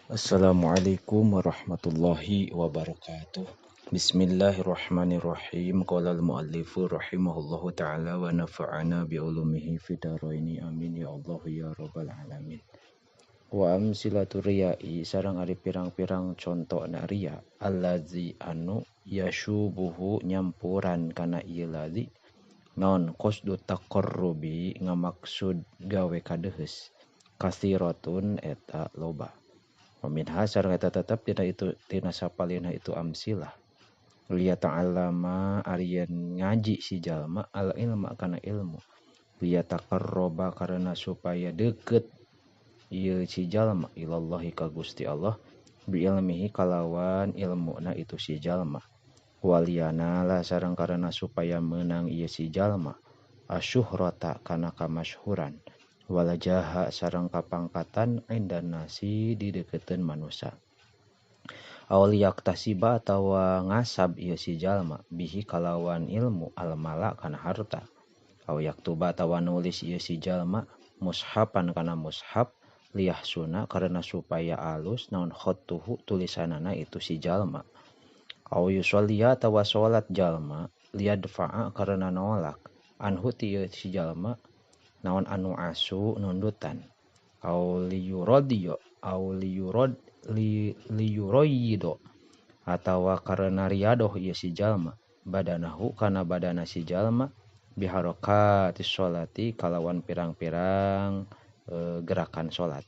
Assalamualaikum warahmatullahi wabarakatuh. Bismillahirrahmanirrahim. Qala al-muallifu rahimahullahu ta'ala wa nafa'ana bi'ulumihi fidaraini amin ya Allah ya rabbal alamin. Wa amsilatu riya'i sareng ari pirang-pirang contona riya allazi anu yashubuhu nyampuran kana ieu ladzi naon qasdu taqarrubi ngamaksud gawe kadeheus kasiratun eta loba. Wa minha sareng eta tetep dina itu tina sapalihna itu amsilah liya ta'allama ari yen ngaji si jalma al ilma kana ilmu liya taqarraba karena supaya deukeut ieu si jalma ilallahi ka Gusti Allah bi ilmihi kalawan ilmuna itu si jalma waliyana la sareng karena supaya meunang ieu si jalma asyuhrata kana kamasyhuran wala jaha sareng kapangkatan indan nasi di deukeuteun manusa aw liyaktasiba atawa ngasab ieu si jalma bihi kalawan ilmu almala kana harta aw yaktuba atawa nulis ieu si jalma mushapan kana mushaf liyahsuna karena supaya alus naon khattuhu tulisanana itu si jalma aw yusolliya atawa salat jalma liyadfa'a karena nolak anhu ti ieu si jalma naon anu asu nundutan aw liyuradiyo aw liyurad li liyurayido atawa karena riadoh ieu si jalma badanahu kana badana si jalma biharakatis sholati kalawan pirang-pirang gerakan salat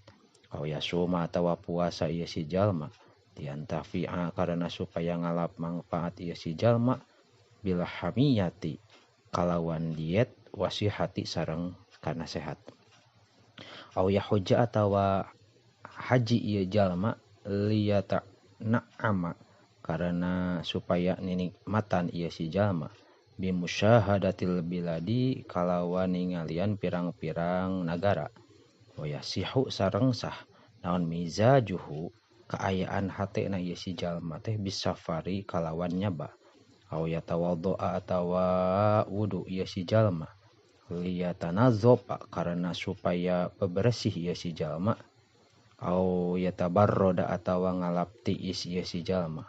aw yasuma atawa puasa ieu si jalma liantafi'a karena supaya ngalap manfaat ieu si jalma bil hamiyati kalawan diet wasihati sareng kana sehat aw yahujja atawa haji ieu jalma liyata na'ama karena supaya ninikmatan ieu si jalma bimusyahadatil biladi kalawan ningalian pirang-pirang nagara wa yasihu sareng sah naon mizajuhu kaayaan hatena ieu si jalma teh bisafari kalawan nyaba aw yatawaddoa atawa wudu ieu si jalma liyatanazzofa karena supaya bebersih ieu si jalma aw yatabarroda atawa ngalap tiis ieu si jalma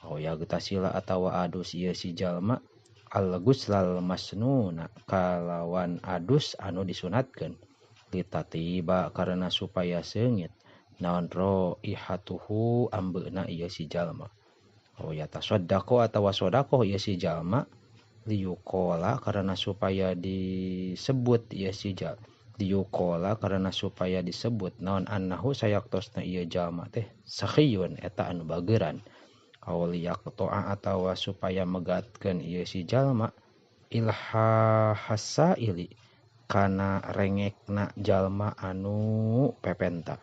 aw yagtasila atawa adus ieu si jalma al guslal masnuna kalawan adus anu disunatkeun litatiba karena supaya seungit naon raihatuhu ambeuna ieu si jalma aw yatasaddaqo atawa sedekah ieu si jalma liyuqala karena supaya disebut ieu si jalma liyuqala karena supaya disebut naon annahu sayaktosna ieu jalma teh sakhiyun eta anu bageuran aw liyaqta'a atawa supaya megatkeun ieu si jalma ilhahasaili kana rengekna jalma anu pepenta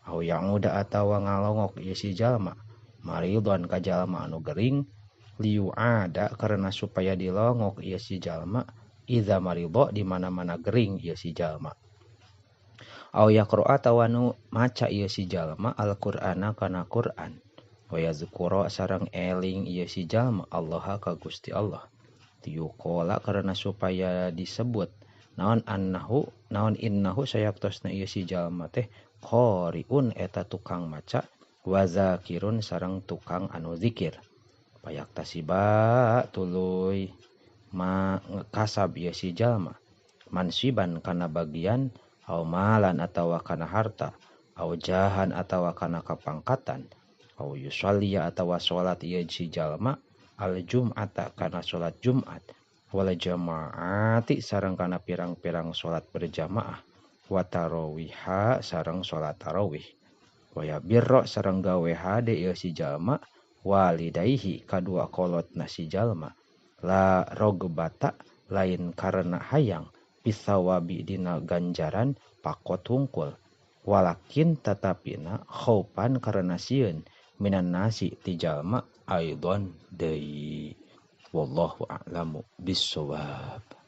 aw yanguda atawa ngalongok ieu si jalma maridon ka jalma anu gering liu'ada karena supaya dilongok ieu si jalma idza maridho di mana-mana gering ieu si jalma aw yaqra'a atawa nu maca ieu si jalma al-Qur'ana kana Qur'an wa yazkura sareng eling ieu si jalma Allah ka Gusti Allah liyuqala karena supaya disebut naon annahu naon innahu sayaktosna ieu si jalma teh qari'un eta tukang maca wa zakirun sareng tukang anu zikir payaktasiba tuluy ma kasab ieu si jalma mansiban kana bagian aw malan atawa kana harta aw jahan atawa kana kapangkatan aw yusalliya atawa salat ieu si jalma al jum'ata kana salat Jumat wal jamaati sareng kana pirang-pirang salat berjamaah wa tarawiha sareng salat tarawih wa yabirra sareng gawe hade ieu si jalma walidaihi kadua kolotna si jalma la rogbata lain karena hayang bisawabi dina ganjaran pakot hungkul walakin tatapina khaufan karena sieun minan nasi ti jalma aidon deui wallahu a'lamu bissawab.